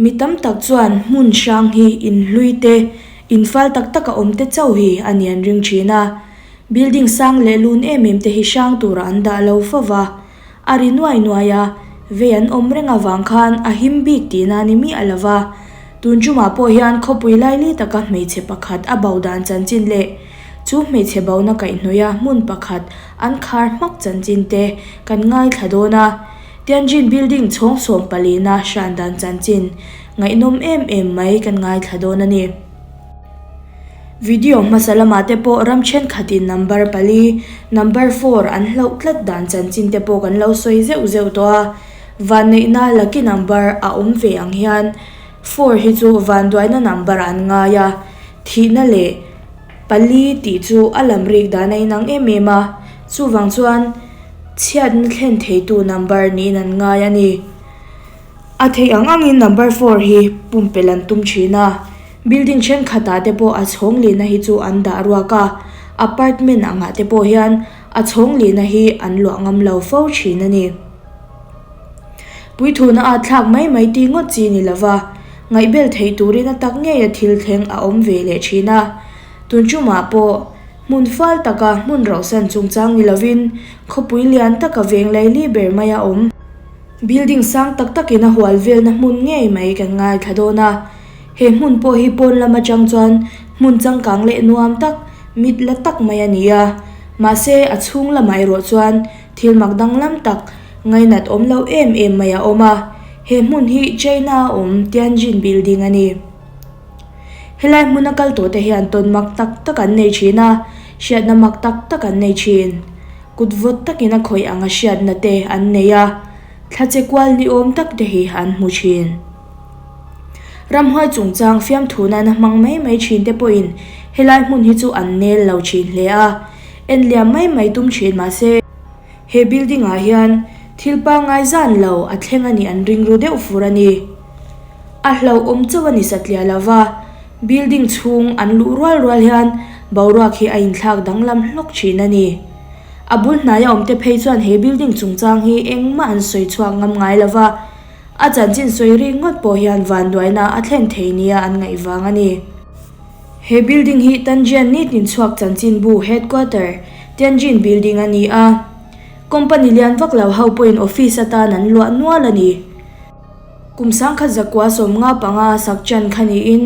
Mi tam tak chuan hmun hrang hi in hlui te, in fal tak tak a awm te chauh hi a ni an ring thin a. Building sang leh lun em em te hi hrang turah an dah lo fo va. A ri nuai nuai a, vei an awm reng avang khan a him bik tihna a ni miah lo va. Tun ṭumah pawh hian khawpui laili taka hmeichhe pakhat a bo dan chanchin leh chu hmeichhe bona kaihhnawih a hmun pakhat an khar hmak chanchin te kan ngaithla dawn a. Tianjin Building chhawng sawmpalina hran dan chanchin ngaihnawm em em mai kan ngaithla dawn a ni. Video hmasa lamah te pawh ram thenkhatin number pali, number four an hlauh tlat dan chanchin te pawh kan lo sawi zeuh zeuh tawh a. Vanneihna lucky number a awm ve ang hian four hi chu vanduaina number ah an ngai a, thihna leh pali tih chu a lam rik dan a inang em em a, chuvang chuan chhiatna thlen theitu number niin an ngai a ni. A theih ang angin number four hi pumpelh an tum thin a, building thenkhatah te pawh a chhawng lihna hi chu an dah ruak a, apartment angah te pawh hian a chhawng lihna hi an luah ngam lo fo thin a ni. Puithuna a thlak mai mai ti ngawt chi ni lova, ngaihbel theih turin a tak ngei a thil thleng a awm ve leh thin a. Tun tumah pawh hmun fal taka hmun rauhsan chungchang ni lovin khawpui lian taka veng laili ber mai a awm. Building sang tak takin a hual velna hmun ngei mai kan ngaithla dawn a. He hmun pawh hi pawn lam atang chuan hmun changkang leh nuam tak, mit la tak mai a ni a. Mahse, a chhung lamah erawh chuan thil mak danglam tak, ngainat awm lo em em mai a awm a. He hmun hi China a awm Tianjin Building a ni. Helai hmuna kal tawhte hian tawn mak tak tak an nei thin a, hriatna mak tak tak an nei thin. Kut vawt takin a khawih anga hriatna te an nei a, thla che kual ni awm tak te hi an hmu thin. Ramhuai chungchang fiamthu nana hmang mai mai thin te pawhin helai hmun hi chu an nel lo thin hle a, en liam mai mai tum thin mahse, he building ah hian thil pangngai zan lo a thleng a nih an ring ru deuh fur a ni. A hlauhawm chauh a ni satliah lova, building chhung an luh rual rual hian boruak hi a inthlak danglam hlawk thin a ni. A bul hnaia awmte phei chuan he building chungchang hi engmah an sawi chhuak ngam ngai lova, a chanchin sawi rik ngawt pawh hian vanduaina a thlen thei nia an ngaih vang a ni. He building hi Tanjian nitin chhuak chanchinbu headquarter Tianjin Building a ni a, company lian vak lo ho pawhin office atan an luah nual a ni. Kum sangkhat zakua 55 sak chan kha niin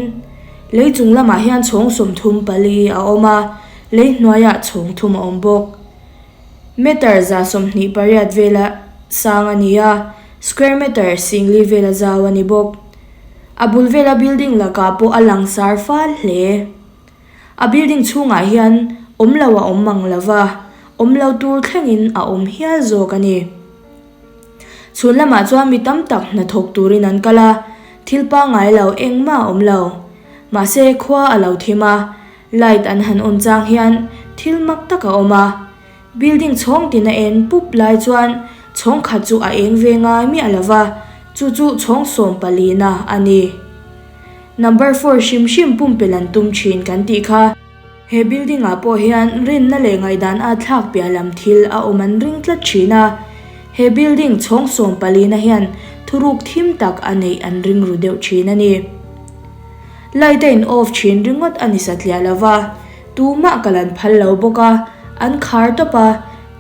lei chung lamah hian chhawng 34 a awm a, lei hnuaiah chhawng thum a awm bawk. Meter 128 vela sang a ni a, square meter singli vela zau a ni bawk. A bul vela building lakah pawh a langsar fal hle. A building chhungah hian awm lo a awm mang lova, awm lo tur thlengin a awm hial zawk a ni. Chhun lamah chuan mi tam tak hnathawk turin an kal a, thil pangngai lo engmah a awm lo. Mahse khua a lo thim a, light an han on chang hian thil mak tak a awm a. Building chhawng tin a en pup lai chuan chhawng khat chu a eng ve ngai miah lo va, chu chu chhawng sawmpalina a ni. Number four hrim hrim pumpelh an tum thin kan tih kha. He building ah pawh hian rinna leh ngaihdan a thlak piah lam thil a awm an ring tlat thin a, he building chhawng sawmpalina hian thuruk thim tak a neih an ring ru deuh thin a ni. Light a in off thin ringawt a ni satliah lo va, tumah kal an phal lo bawk a, an khar tawp a,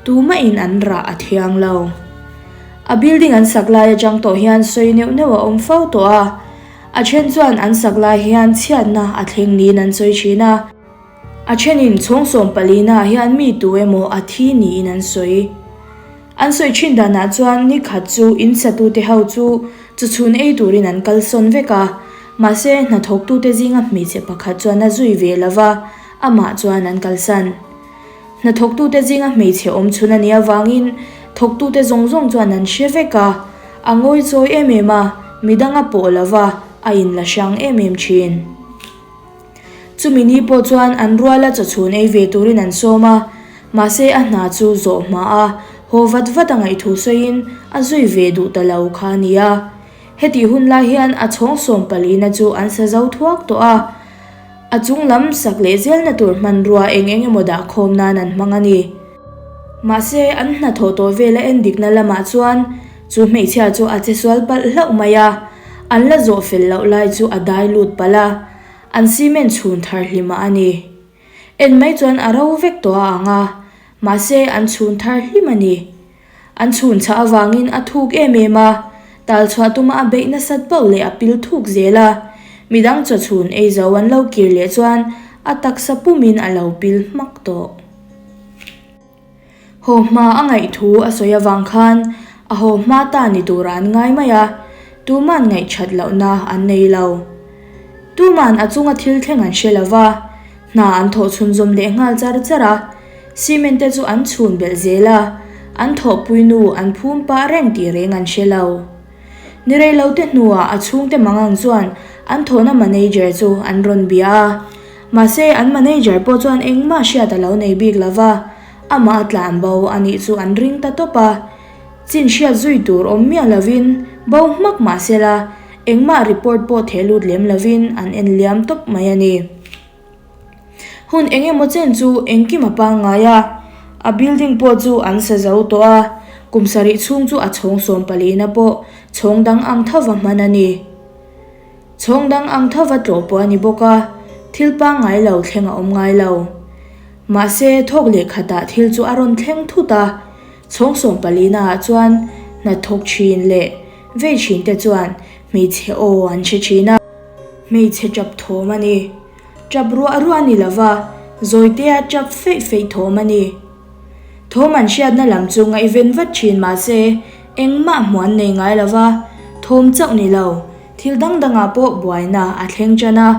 tumah in an rah a thiang lo. A building an sak lai atang tawh hian sawi neuh neuh a awm fo tawh a. A then chuan an sak lai hian chhiatna a thleng niin an sawi thin a. A thenin chhawng sawmpalina ah hian mi tu emaw a thi niin an sawi. An sawi thin danah chuan ni khat chu in satute ho chu chawchhun ei turin an kalsawn vek a, mahse hnathawktute zinga hmeichhe pakhat chuan a zui ve lo va, amah chuan an kalsan. Hnathawktute zinga hmeichhe awm chhun a nih avangin thawktute zawng zawng chuan an hre vek a, a ngawi chawi em em a, midang a pawh lo va, a inla hrang em em thin. Chumi ni pawh chuan an ruala chawchhun ei ve turin an sawm a, mahse a hna chu zawh hma a, haw vat vat a ngaihthu sawiin a zui ve duh ta lo kha a ni a. Hetih hun lai hian a chhawng sawmpalina chu an sa zo thuak tawh a. A chung lam sak leh zelna tur hmanrua eng eng emaw dah khawm nan an hmang a ni. Mahse, an hnathawh tawh vela en dikna lamah chuan chu hmeichhia chu a che sual palh hlauh mai a. An la zawh fel loh lai chu a dai lut palh a, an cement chhun thar hlimah a ni. En mai chuan a ro vek tawh a ang a, mahse an chhun thar hlim a ni. An chhun chhah avangin a thuk em em a, tal chhuah tuma a beih nasat poh leh a pil thuk zel a, midang chaw chhun ei zo an lo kir leh chuan a taksa pumin a lo pil hmak tawh. Haw hma a ngaih thu a sawi avang khan a haw hma ta ni turah an ngai mai a, tuman ngaihthat lohna an nei lo. Tuman a chunga thil thleng an hre lo va, hna an thawh chhunzawm leh nghal char char a, cement te chu an chhun belh zel a, an thawhpui nu an phum pah reng tih reng an hre lo. Ni rei lo te hnuah a chhungte mangang chuan an thawhna manager chu an rawn bia a, mahse an manager pawh chuan engmah hriat a lo nei bik lo va, amah a tlan bo a nih chu an ring ta tawp a. Chin hriat zui tur awm miah lovin bo hmak mah sela engmah report pawh theh lut lem lovin an en liam tawp mai a ni. Hun eng emaw chen chu engkim a pangngai a, a building pawh chu an sa zo tawh a, kum sarih chhung chu a chhawng sawm palina pawh chhawng dang ang thova hman a ni. Chhawng dang ang thova tlawh pawh a ni bawk a, thil pangngai lo thleng a awm ngai lo. Mahse, thawk leh khatah thil chu a rawn thleng thut a, chhawng sawm palina ah chuan hnathawk thin leh vei thin te chuan hmeichhe aw an hre thin a. Hmeichhe tap thawm a ni. Tap ruah ruah a ni lo va, zawitea tap feih feih thawm a ni. Thawm an hriatna lam chu ngaihven vat thin mah se, engmah hmuh an nei ngai lo va, thawm chauh ni lo, thil dang dangah pawh buaina a thleng tan a.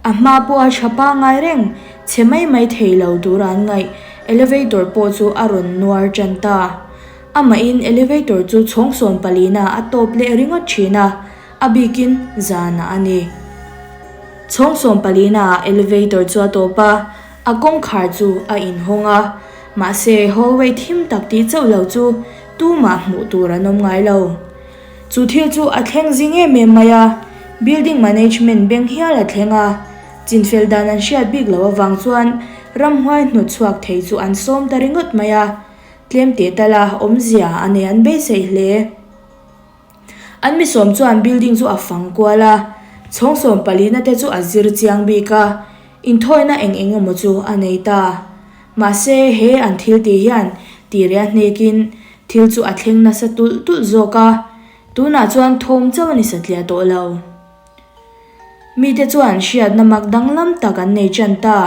A hma pawha tha pangngai reng, chhe mai mai thei lo tura an ngaih elevator pawh chu a rawn nuar tan ta. Amahin elevator chu chhawng sawm palina a tawp leh ringawt thin a. A bikin zanah a ni. Chhawng sawm palina elevator chu a tawp a, a kawngkhar chu a inhawng a, mahse hallway thim tak tih chauh lo chu tumah hmuh tur an awm ngai lo. Chu thil chu a thleng zing em em mai a, building management beng hial a thleng a, chinfel dan an hriat bik loh avang chuan ramhuai hnawt chhuak thei chu an sawm ta ringawt mai a, tlem teh tala awmzia a nei an beisei hle. An misawm chuan building chu a fang kual a, chhawng sawm palina te chu a zir chiang bik a, inthawina eng eng emaw chu a nei ta. Mahse, he an thil tih hian tihria hnekin thil chu a thleng nasa tulh tulh zawk a, tunah chuan thawm chauh a ni satliah tawh lo. Mite chuan hriatna mak danglam tak an nei tan ta.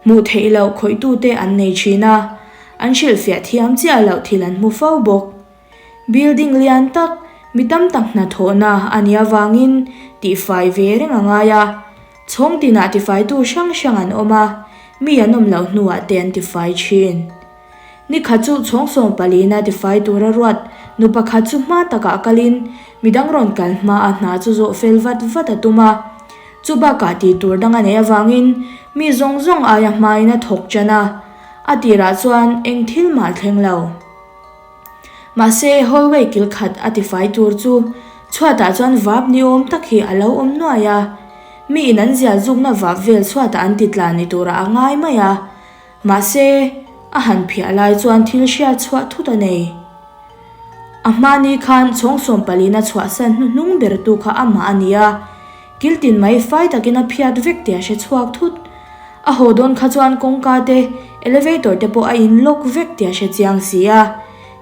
Hmuh theih loh khawihtute an nei thin a, an hrilhfiah thiam chiah loh thil an hmu fo bawk. Building lian tak, mi tam tak hnathawhna a nih avangin tihfai ve reng a ngai a. Chhawng tinah tifaitu hrang hrang an awm a, mi an awm loh hnuah te an tifai thin. Ni khat chu chhawng sawm palina tifai tura ruat nu pakhat chu hma takah kalin midang rawn kal hma a hna chu zawh fel vat vat a tum a. Chu bakah tih tur dang a neih avangin mi zawng zawng aia hmain a thawk tan a, a tirah chuan eng thil mah thleng lo. Mahse, hallway kil khat a tifai tur chu chhuatah chuan vap ni awm tak hi a lo awm nuai a. Mi in an zial zukna vap vel chhuatah an ti tla ni turah a ngai mai a. Mahse, a han phiah lai chuan thil hriat chhuah thut a nei. A hmani khan chhawng sawm palin a chhuahsan hnuhnung bertu kha amah a ni a. Kil tin mai fai takin a phiat vek tih a hre chhuak thut. A haw dawn kha chuan kawngka te, elevator te pawh a in lock vek tih a hre chiang si a,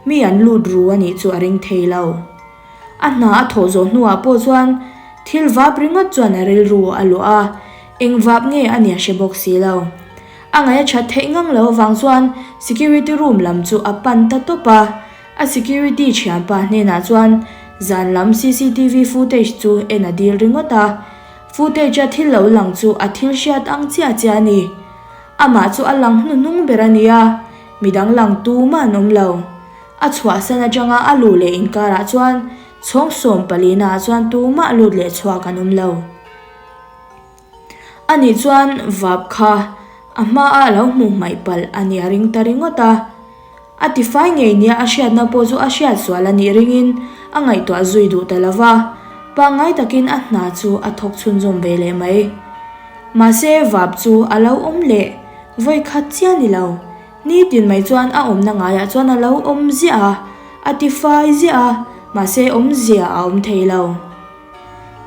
mi an lut ru a nih chu a ring thei lo. A hna a thawh zawh hnuah pawh chuan thil vap ringawt chuan a rilru a luah a, eng vap nge a nih a hre bawk si lo. A ngaih a that theih ngang lo avang chuan security room lam chu a pan ta tawp a, a security thianpa hnenah chuan zan lam cctv footage chu en a dil ringawt a. Footage-a thil lo lang chu a thil hriat ang chiah chiah a ni. Amah chu a lang hnuhnung ber a ni a, midang lang tumah an awm lo. A chhuahsan atanga a luh leh inkarah chuan chhawng sawm palina ah chuan tumah lut leh chhuak an awm lo. Ani chuan vap kha a hmaah a lo hmuh hmaih palh a nia ring ta ringawt a. A tifai ngei nia a hriatna pawh chu a hriat sual a nih ringin a ngaihtuah zui duh ta lo va, pangngai takin a hna chu a thawk chhunzawm ve leh mai. Mahse, vap chu a lo awm leh vawi khat chiah ni lo. Nitin mai chuan a awmna ngaiah chuan a lo awm ziah a, a tifai ziah a, mahse awmzia a awm thei lo.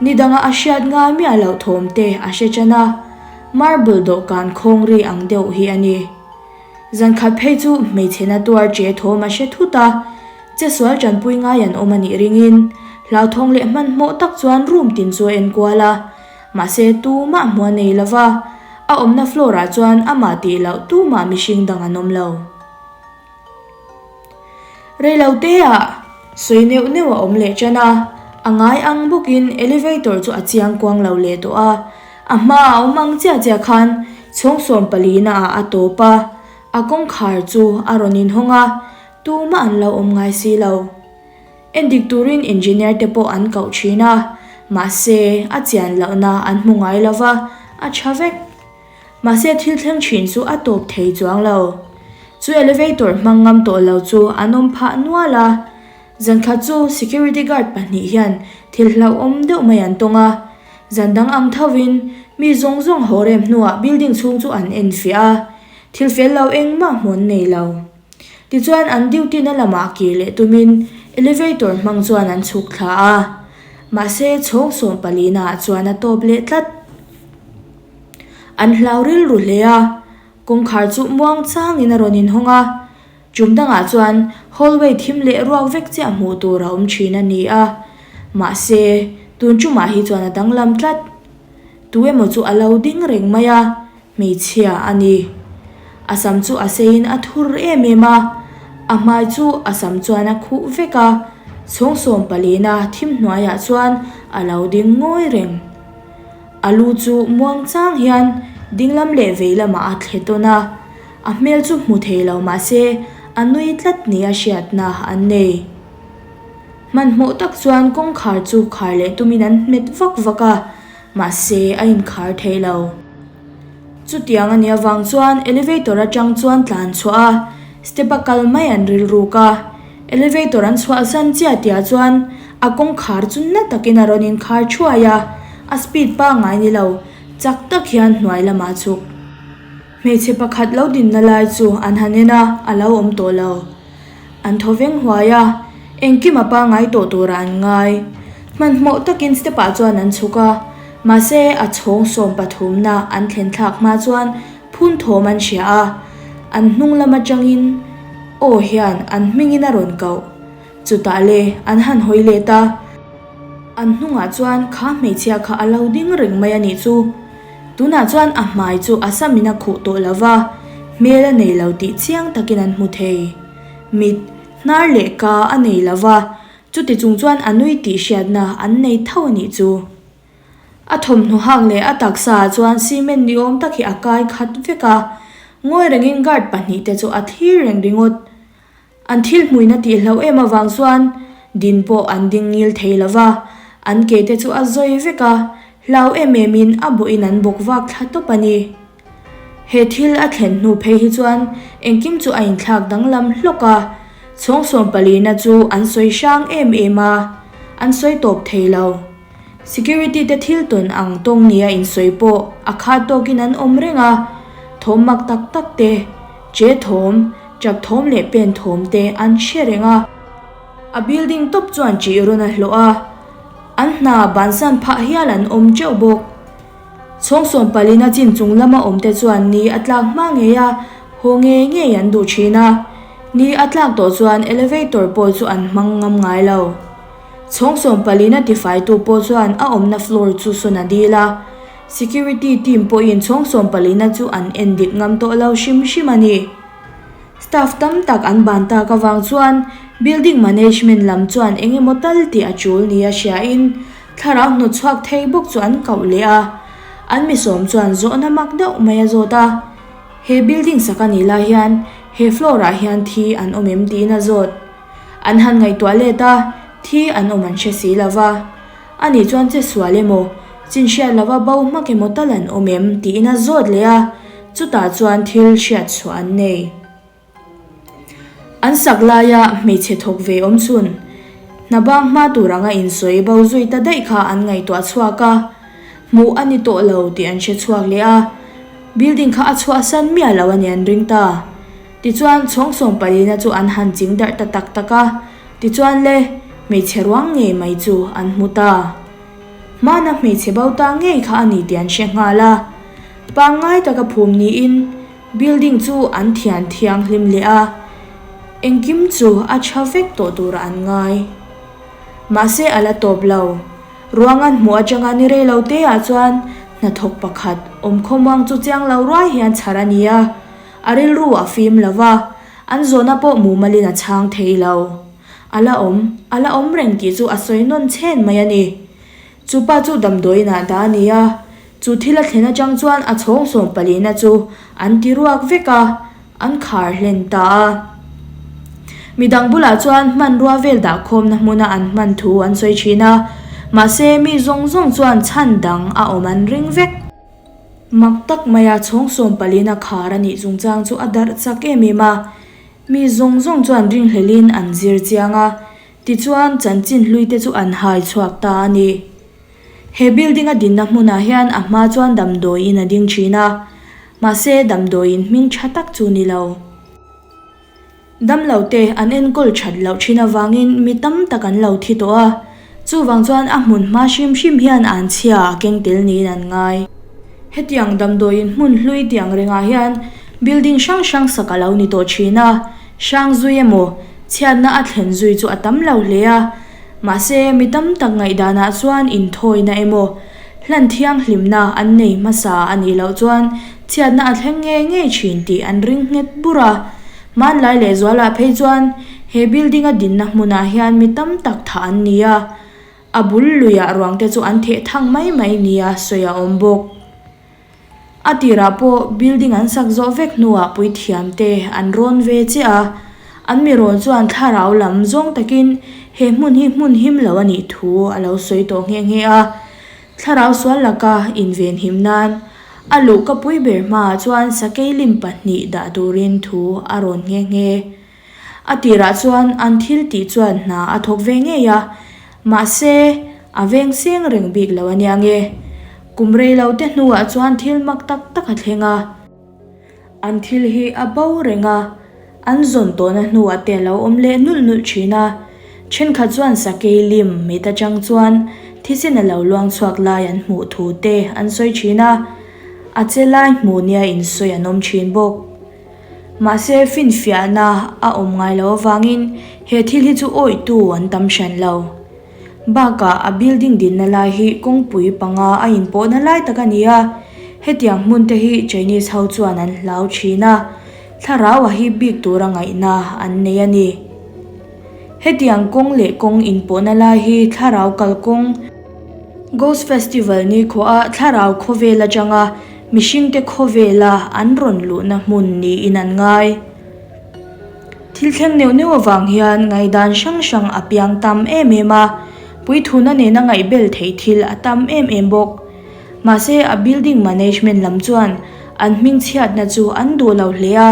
Ni danga a hriat ngai miah loh thawm te a hre ṭan a, marble dawhkan khawng ri ang deuh hi a ni. Zankhat phei chu hmeichhe na tuar che thawm a hre thut a, chesual ṭanpui ngai an awm a nih ringin hlauthawng leh hmanhmawh tak chuan room tin chu a enkual a, mahse tumah hmuh a nei lo va, a awmna floor ah chuan amah tih loh tumah mihring dang an awm lo. Reilo te ah sawi neuh neuh a awm leh tan a, a ngai ang bawkin elevator chu a chiang kuang lo leh tawh a, a hma a awm ang chiah chiah khan chhawng 14 na ah a tawp a, a kawngkhar chu a rawn inhawng a, tumah an lo awm ngai si lo. Endik turin engineer te pawh an koh thin a, mahse a chian lohna an hmu ngai lo va, a tha vek. Mahse thil thleng thin chu a tawp thei chuang lo. Chu elevator hmang ngam tawh lo chu an awm phah nual a. Zankhat chu security guard pahnih hian thil hlauhawm deuh mai an tawng a. Zan dang ang thovin mi zawng zawng haw rem hnuah building chhung chu an enfiah a. Thil fel lo engmah hmuh an nei lo. Tichuan an duty na lamah kir leh tumin elevator hmang chuan an chhuk thla a. Mahse chhawng 14 naah chuan a tawp leh tlat. An hlau rilru hle a, kawngkhar chu muang changin a rawn inhawng a, tum dangah chuan hallway thim leh ruak vek chiah hmuh tur a awm thin a ni a, mahse tun tumah hi chuan a danglam tlat. Tu emaw chu a lo ding reng mai a, hmeichhia a ni. A sam chu a seiin a thur em em a, a hmai chu a sam chuan a khuh vek a, chhawng 14 a thim hnuaiah chuan a lo ding ngawi reng. A lu chu muang chang hian dinglam leh vei lamah a thle tawn a, a hmel chu hmu thei lo mah se a nui tlat nia hriatna an nei. Hmanhmawh tak chuan kawngkhar chu khar leh tumin an hmet vak vak a, mahse a inkhar thei lo. Chutiang a nih avang chuan elevator atang chuan tlan chhuah a, step a kal mai an rilruk a. Elevator an chhuah zan chiah tihah chuan a kawngkhar chu na takin a rawn inkhar thuai a, a speed pangngai ni lo, chak tak hian hnuai lamah chhuk. Hmeichhe pakhat lo dinna lai chu an han en a, a lo awm tawh lo. An thaw veng huai a, engkim a pangngai tawh turah an ngai. Hmanhmawh takin step ah chuan an chhuk a, mahse a chhawng 13 na an thlen thlak hma chuan phun thawm an hria a, an hnung lam atangin aw hian an hmingin a rawn koh. Chutah le an han hawi let a, an hnungah chuan kha hmeichhia kha a lo ding reng mai a nih chu. Tunah chuan a hmai chu a samin a khuh tawh lo va, hmel a nei lo tih chiang takin an hmu thei. Mit, hnar leh ka a nei lo va, chuti chung chuan a nui tih hriatna an nei tho a nih chu. A thawmhnaw hak leh a taksa ah chuan cement ni awm tak hi a kai khat vek a, ngawi rengin guard pahnihte chu a thlir reng ringawt. An thil hmuina tih hlauh em avang chuan din pawh an ding ngil thei lo va, an ke te chu a zawi vek a, hlau em emin a bawhin an bawk vak thla tawp a ni. He thil a thlen hnu phei hi chuan engkim chu a inthlak danglam hlawk a, chhawng 14 na chu an sawi hrang em em a, an sawi tawp thei lo. Security te thil tawn ang tawng nia insawi pawh a khat tawkin an awm reng a, thawm mak tak tak te, che thawm, chap thawm leh pen thawm te an hre reng a. A building tawp chuan ṭih rawn a hlawh a, an hna bansan phah hial an awm teuh bawk. Chhawng 14 a chin chung lama awm te chuan ni a tlak hma ngei a, haw ngei ngei an duh thin a. Ni a tlak tawh chuan elevator pawh chu an hmang ngam ngai lo. Chhawng 14 a tifaitu pawh chuan a awmna floor chu sawn a dil a, security team pawhin chhawng 14 na chu an en dik ngam tawh lo hrim hrim a ni. Staff tam tak an ban tak avang chuan building management lam chuan eng emaw tal tih a tul nia hriain thlarau hnawt chhuak thei bawk chu an koh leh a, an misawm chuan zawhna mak deuh mai a zawt a, He building sak a nih lai hian he floor ah hian thi an awm em tiin a zawt. An han ngaihtuah let a, thi an awm an hre si lo va. Ani chuan che sual emaw, chin hriat lova bo hmak emaw tal an awm em tiin a zawt leh a, chutah chuan thil hriat chhuah an nei. An sak laia hmeichhe thawk ve awm chhun, hna bang hma tur anga insawi bo zui ta daih kha an ngaihtuah chhuak a, hmuh a ni tawh lo tih an hre chhuak leh a, building kha a chhuahsan miah lo a ni an ring ta. Tichuan, chhawng 14 na chu an han ching darh ta tak tak a, tichuan le, hmeichhe ruang ngei mai chu an hmu ta. Hmana hmeichhe bo ta ngei kha a ni tih an hre nghal a. Pangngai taka phum niin building chu an thian thianghlim leh a, engkim chu a tha vek tawh turah an ngai. Mahse a la tawp lo. Ruang an hmuh atanga ni rei lo te ah chuan hnathawk pakhat awm khawmuang chu chiang lo ruai hian chhar a ni a, a rilru a fim lo va, an zawhna pawh mumalin a chhang thei lo. A la awm, a la awm reng tih chu a sawi nawn chhen mai a ni. Chu pa chu damdawiin ah dah a ni a, chu thil a thlen atang chuan a chhawng sawm palina chu an ti ruak vek a, an khar hlen ta a. Midang bulah chuan hmanrua vel dah khawmna hmuna an hman thu an sawi thin a, mahse mi zawng zawng chuan chhan dang a awm an ring vek. Mak tak maia chhawng sawm palina khar a nih chungchang chu a darh chak em em a, mi zawng zawng chuan ringhlelin an zir chiang a, tichuan chanchin hlui te chu an hai chhuak ta a ni. He building a dinna hmunah hian a hma chuan damdawiin a ding thin a, mahse damdawiin hming tha tak chu ni lo. Damlo te an enkawl that loh thin avangin mi tam tak an lo thi tawh a, chuvang chuan a hmun hma hrim hrim hian an chhia a keng tel niin an ngai. Hetiang damdawiin hmun hlui tih ang rengah hian building hrang hrang sak a lo ni tawh thin a, hrang zui emaw chhiatna a thlen zui chu a tam lo hle a, Mahse, mi tam tak ngaihdanah chuan inthawina emaw, hlan thianghlimna an nei hmasa a nih loh chuan chhiatna a thleng ngei ngei thin tih an ring nghet bur a. Hmanlai lehzualah phei chuan he building a dinna hmunah hian mi tam tak thah an ni a, a bul luiah ruangte chu an theh thang mai mai nia sawi a awm bawk. A tirah pawh building an sak zawh vek hnuah puithiam te an rawn ve chiah a, an mi rawn chuan thlarau lam zawng takin he hmun hi hmun him lo a nih thu a lo sawi tawh nghe nghe a. Thlarau sual laka invenhim nan a luhka pui ber hmaah chuan sakei lim pahnih dah turin thu a rawn nghe nghe. A tirah chuan an thil tih chuan hna a thawk ve ngei a, mahse a veng seng reng bik lo a nia nge. Kum rei lo te hnuah chuan thil mak tak tak a thleng a. An thil hi a bo reng a, an zawn tawhna hnuah te a lo awm leh nulh nulh thin a. Thenkhat chuan sakei lim mit atang chuan thisen a lo luang chhuak lai an hmuh thu te an sawi thin a, a che lai hmuh nia insawi an awm thin bawk. Mahse, finfiahna a awm ngai lo avangin he thil hi chu awihtu an tam hran lo. Bakah a building dinna lai hi kawngpui panga a inpawhna lai tak a ni a, hetiang hmun te hi Chinese ho chuan an hlau thin a, thlarau a hip bik tura ngaihna an nei a ni. Hetiang kawng leh kawng inpawhna lai hi thlarau kalkawng, Ghost Festival nikhuaah thlarau khawvel atanga Mihringte khawvela an rawn luhna hmun niin an ngai. Thil thleng neuh neuh avang hian ngaihdan hrang hrang a piang tam em em a, puithuna nena ngaihbel theih thil a tam em em bawk. Mahse a building management lam chuan an hming chhiatna chu an duh lo hle a,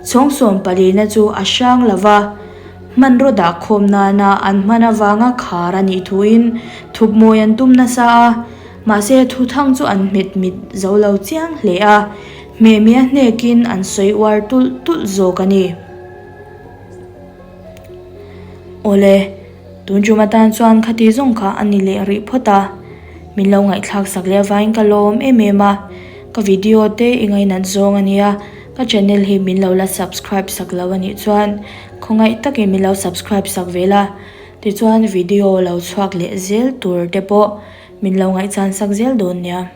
chhawng sawm palina chu a hrang lo va, hmanraw dah khawm nana an hman avanga khar a nih thuin thupmawi an tum nasa a. Mahse, thuthang chu an hmet mit zo lo chiang hle a, hmehmia hnekin an sawi uar tulh tulh zawk a ni. Awle, tun tum atan chuan khati zawng kha a ni leh rih phawt a, min lo ngaihthlak sak leh avangin ka lawm em em a, ka video te i ngainat zawng a nia, ka channel hi min lo la subscribe sak lo a nih chuan khawngaih takin min lo subscribe sak ve la, tichuan video lo chhuak leh zel tur te pawh Min lo ngaihchan sak zel dawn nia.